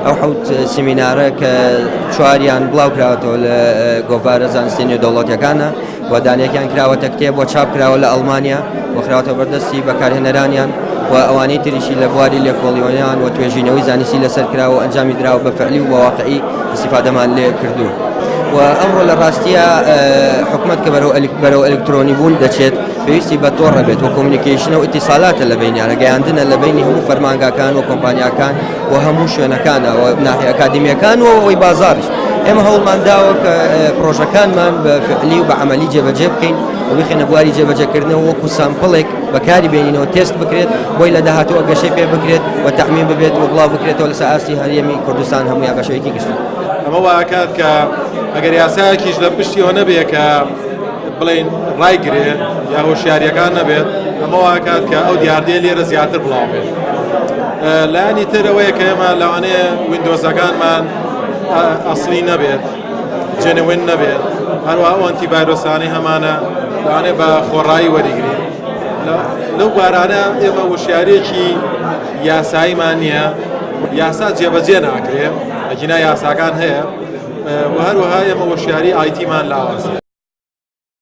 ئەو حەوت سیمینارە کە چواریان بڵاو کراوەتەوە لە گۆڤارە زانستی نێودەوڵەتیەکانە و دانەیەکیان کراوەتە کتێب و چاپ کراوە لە ئەڵمانیا و خراوەتە بەردەستی بەکارهێنەرانیان و ئەوانەی تریشی لە بواری لێکۆڵیەوەیان و توێژینەوەی زانستی لەسەر کراوە و ئەنجامی دراوە بە فعلی و بە واقعی ئیستیفادەمان لێ کردوون. و ئەمڕۆ لە ڕاستیە حکومەت کە بەرەو ئەلکترۆنی بوون دەچێت پێویستی بە تۆڕە بێت و communication ە و ئیتیسالاتە لە بینیانە گەیاندنە لە بینی هەموو فەرمانگاکان و کۆمپانیاکان و هەموو شوێنەکانە و ناحیە ئەکادیمیەکان و ئەوەی بازاڕیش ئێمە هەوڵمان داوە کە پرۆژەکانمان بە فعلی و بە عملی جێبەجێ بکەین و بخێنە بواری جێبەجێکردنەوە وەکو sample ێک بەکاری بێنینەوە تێست بکرێت بۆی لە داهاتووە گەشەی پێ بکرێت و تەعمیم ببێت و بڵاو بکرێتەوە لەسەر ئاستی هەرێمی کوردستان هەموویان بە شێوەیەکی گشتی. ئەمە وا ئەکات کە ئەگەر یاسایەکیش لە پشتیەوە نەبێ کە بڵێین ڕایگرێ یا هۆشیاریەکان نەبێت ئەمە وا ئەکات کە ئەو دیاردەیە لێرە زیاتر بڵاو بێت. لایەنی تر ئەوەیە کە ئێمە لەوانەیە ویندۆزەکانمان ئەسلی نەبێت genuine نەبێت هەروە ئەو antivirus انەی هەمانە لەوانەیە بە خۆڕایی وەریگرین لەو بارانە ئێمە وشیارێکی یاساییمان نییە یاسا جێبەجێ ناکرێ ئەگینا یاساکان هەیە و هەروەها ئێمە وشیاری IT مان لاوازە.